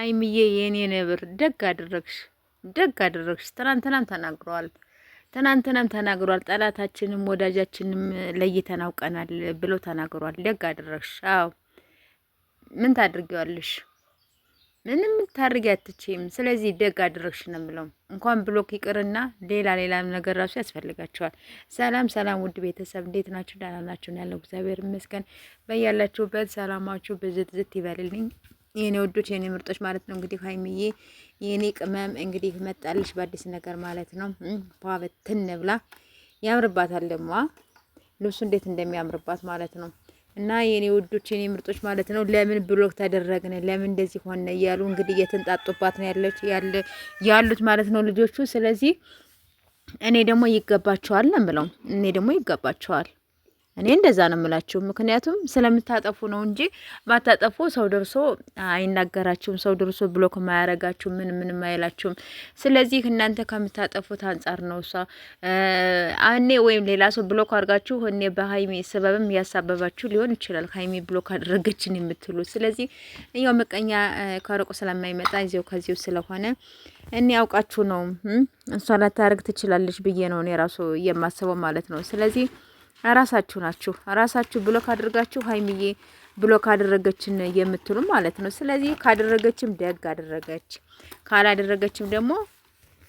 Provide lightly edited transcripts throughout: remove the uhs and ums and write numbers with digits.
ሀይሚዬ የኔ ነብር ደግ አደረግሽ፣ ደግ አደረግሽ። ትናንትናም ተናግረዋል፣ ትናንትናም ተናግሯል። ጠላታችንም ወዳጃችንም ለይተን አውቀናል ብሎ ተናግሯል። ደግ አደረግሽ። አዎ ምን ታድርጊዋለሽ? ምንም ታድርጊ አትችይም። ስለዚህ ደግ አደረግሽ ነው የምለው። እንኳን block ይቅርና ሌላ ሌላ ነገር ራሱ ያስፈልጋቸዋል። ሰላም ሰላም፣ ውድ ቤተሰብ እንዴት ናችሁ? ደህና ናችሁ? ያለው እግዚአብሔር ይመስገን። በያላችሁበት ሰላማችሁ ብዝት ይበልልኝ። የኔ ወዶች የኔ ምርጦች ማለት ነው። እንግዲህ ሀይሚዬ የኔ ቅመም እንግዲህ መጣልሽ በአዲስ ነገር ማለት ነው። ፏበትን ብላ ያምርባታል። ደግሞ ልብሱ እንዴት እንደሚያምርባት ማለት ነው። እና የኔ ውዶች የኔ ምርጦች ማለት ነው። ለምን block ተደረግን፣ ለምን እንደዚህ ሆነ እያሉ እንግዲህ እየተንጣጡባት ነው ያለች ያሉት ማለት ነው ልጆቹ። ስለዚህ እኔ ደግሞ ይገባቸዋል ነው የምለው። እኔ ደግሞ ይገባቸዋል። እኔ እንደዛ ነው የምላችሁ። ምክንያቱም ስለምታጠፉ ነው እንጂ ባታጠፉ ሰው ደርሶ አይናገራችሁም። ሰው ደርሶ block ማያረጋችሁ ምን ምንም አይላችሁም። ስለዚህ እናንተ ከምታጠፉት አንጻር ነው እሷ እኔ ወይም ሌላ ሰው block አድርጋችሁ እኔ በሀይሚ ሰበብም ያሳበባችሁ ሊሆን ይችላል። ሀይሚ block አደረገችን የምትሉ ስለዚህ እኛው ምቀኛ ከሩቁ ስለማይመጣ እዚው ከዚው ስለሆነ እኔ አውቃችሁ ነው እሷ ላታረግ ትችላለች ብዬ ነው እኔ ራሱ የማስበው ማለት ነው። ስለዚህ ራሳችሁ ናችሁ። ራሳችሁ block አድርጋችሁ ሀይሚዬ block አደረገችን የምትሉ ማለት ነው። ስለዚህ ካደረገችም ደግ አደረገች፣ ካላደረገችም ደግሞ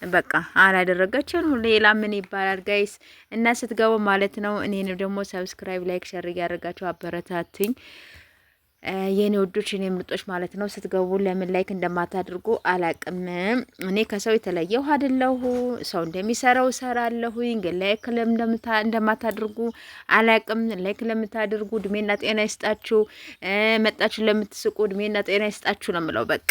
በቃ አላደረገችም። ሌላ ምን ይባላል guys? እና ስትገቡ ማለት ነው እኔንም ደግሞ subscribe፣ like፣ share እያደረጋችሁ አበረታትኝ። የኔ ውዶች የኔ ምርጦች ማለት ነው። ስትገቡ ለምን like እንደማታደርጉ አላቅም። እኔ ከሰው የተለየሁ አይደለሁ። ሰው እንደሚሰራው እሰራለሁ። ግን like እንደማታደርጉ አላቅም። like ለምታደርጉ እድሜና ጤና ይስጣችሁ። መጣችሁ ለምትስቁ እድሜና ጤና ይስጣችሁ ነው የምለው በቃ።